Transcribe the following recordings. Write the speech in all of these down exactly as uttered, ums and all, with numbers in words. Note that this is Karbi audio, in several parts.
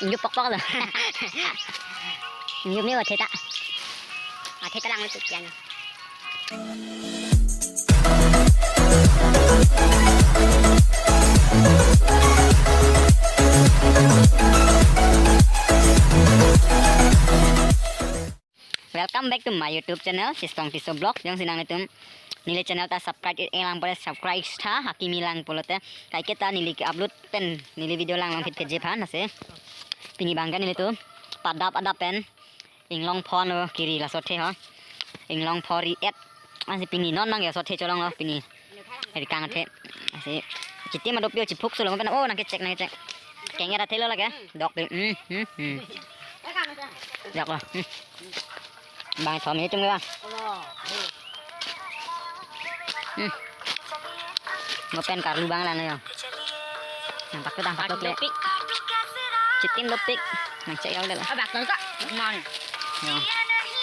Ingjop pokpok lo. Ingjop ni athe ta. Athe ta lang tu pian. Welcome back to my YouTube channel, Sistong Tisso Vlog. Jongsi nanglitum neli channel ta subscribe-e lang pulote subscribe tha, hakimi lang pulote. Kaike ta neli ke-upload pen neli video lang long phit phit je phan ase. Pini bang ke nelitum padap adap pen inglong pho lo kiri laso athe ho. Inglong pho ri-et. Ansi pini non bang ke laso athe cholong lo pini. Ri kang athe. Ansi chitim ma dopik chiphuk solo pen, oh, nangkechek nangkechek. Keng-et athe lo lake. Dokpik. Hmm, hmm, hmm. Dok lo. Hmm. Bang thom ni chum ke bang. Hmm. Ngo pen karlu bang lang yo. Nangpaklot, nangpaklot le. Dopik. Chitim dopik. Nangchek yo le la. Abak ton ka. Mang. Yo.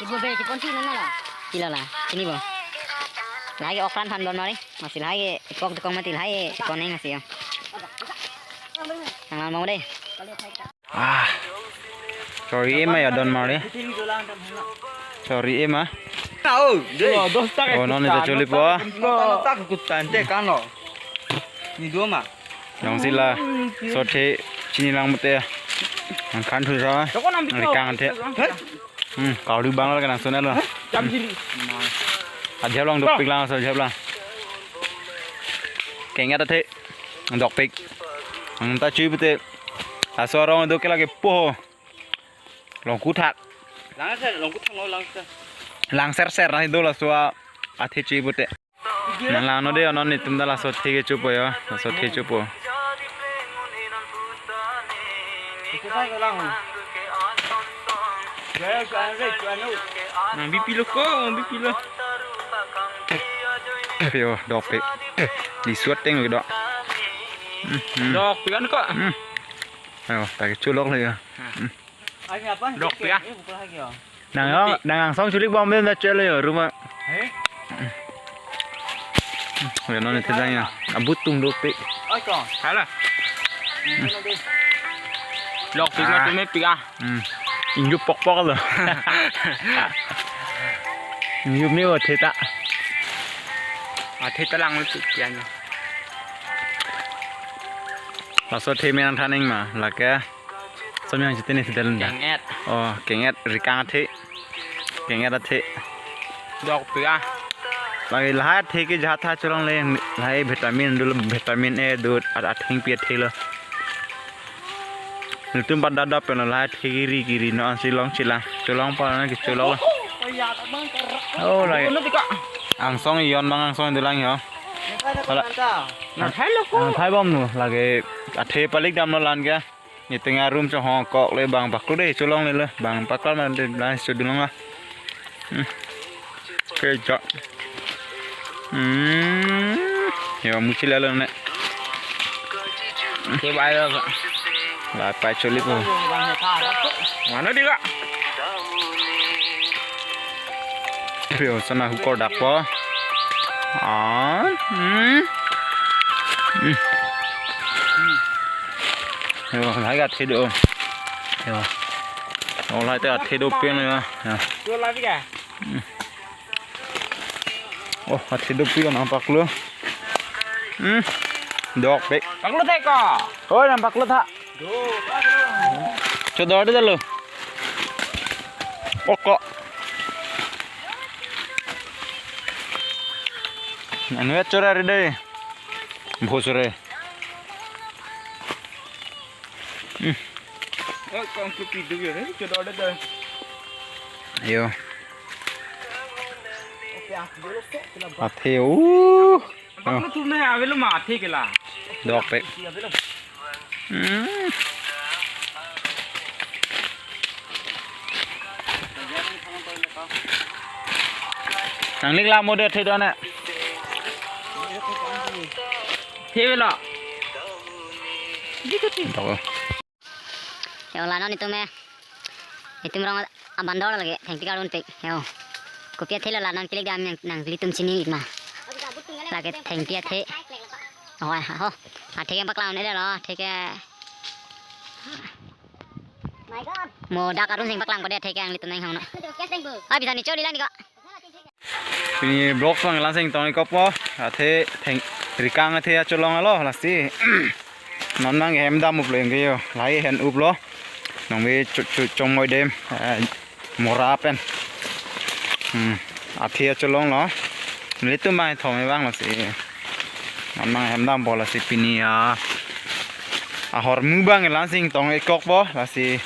Ibu be chipon si nana la. Kilo la. Sini bo. Lake okran phan don mari. Masih lake ikok dekong mati lake chipon neng masih yo. Nang lang mau deh. Ah. Chori-e ma ya don mari. Chori-e ma. Oh, dos tak. Oh, non ita cholipo. Nonton tak kutan te kan lo. Ni dua ma. Jongsi laso athe chini lang mate. Nangkhan thu sa. Ri kang athe. Hmm, karlu bang lo kan nang sonat lo. Jam sini. Adhiap lang dopik lang so adhiap lang. Keng-et athe. Dokpik. Nang ta chui pute. Laso arong do ke lake po. Longkuthak. Langser, longkuthak no langser. Langser ser na do laso athe chui pute. Nang lang no de, non netum ta laso athe kechopo yo. Laso athe chopo. Nang bipilo ko, nang bipilo. Yo, dokpik. Di suat teng dok. Hmm, hmm. Dokpik an ko. Hmm. Ayo, ta kecholok lagi ya. Hmm. Dokpik ah. Nang yo, nang angsong chulik bom bem ta chelo yo, ruma. Yo, non ite dang ya. Abut tung dokpik. Hala. Dokpik lo. Ah. Tumepik ah. Hmm. Ingjop pokpok lo. Ingjop ni athe ta. Athe ta lang tu pian. Laso athe me nangthan nang ma, lake. Som yang chitini si dalun da. Keng-et. Oh, keng-et ri kang athe. Keng-et athe. Dokpik ah. Lake lahai athe ke jatha cholong le, lahai vitamin dolo, vitamin A do, at athengpi athe lo. Netum padap dap pen lahai athe kiri kiri no ansi long chila. Cholong pa na kecholok. Oh, lake. Angsong yon bang angsong dolang yo. Hala. Nangthai lo ko. Nangthai bom nu lake athe palik dam lo lan ke. Netum arum chonghong kok le bang paklo de cholong le le bang paklo ma de la chodulong ah. Hmm. Oke, jo. Hmm. Yo muchil alo ne. Ke bai lo. La pai choli ko. Mano di ka? Yo sana hukor dak po. Ah. Hmm. Hmm. Yo, lahai ke athe do. Yo. Oh, lahai ta athe dopik lo yo. Yo. Dua lagi ya? Hmm. Oh, athe dopik nangpaklo. Hmm. Dokpik. Paklo thek ko. Oi, nangpaklo tha. Chodor de lo. Oko. Anu ya chora re de. Bhosore. Hmm. Oh, kong tu pidu ya, eh, coba ada dah. Ayo. Athe, uh. Apa lu tu na ave lo mati ke la? Dokpik. Hmm. Nanglik la mo de athe do na. Athe lo. Dok. Yo, la non itum eh. Itum rong abandor lake, thengpi karunpik. Yo. Kopi athe lo la non kilik dam yang nanglitum chini ma. Lake thengpi athe. Oh, ho. Athe ke paklang ne lo, athe ke. Mo dak arun sing paklang pade thek yang litum nang hang no. Abi tani choli lang ni ko. Pini vlog pang lansing tong ikop po. Athe theng rikang athe acholong alo lasi. Non nang hem dam up lo yang yo. Lahai hen up lo. Nong ve chu chu chongmoi dem. Eh, mora pen. Hmm. Athe acholong lo. Nelitum mai thom vang lasi. Non nang hem dam po lasi pini a. Ahormu bang lansing tong ikok po lasi.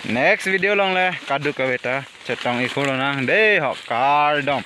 Next video along le kaduk kave ta chetong ikhulo nang de ho kardom.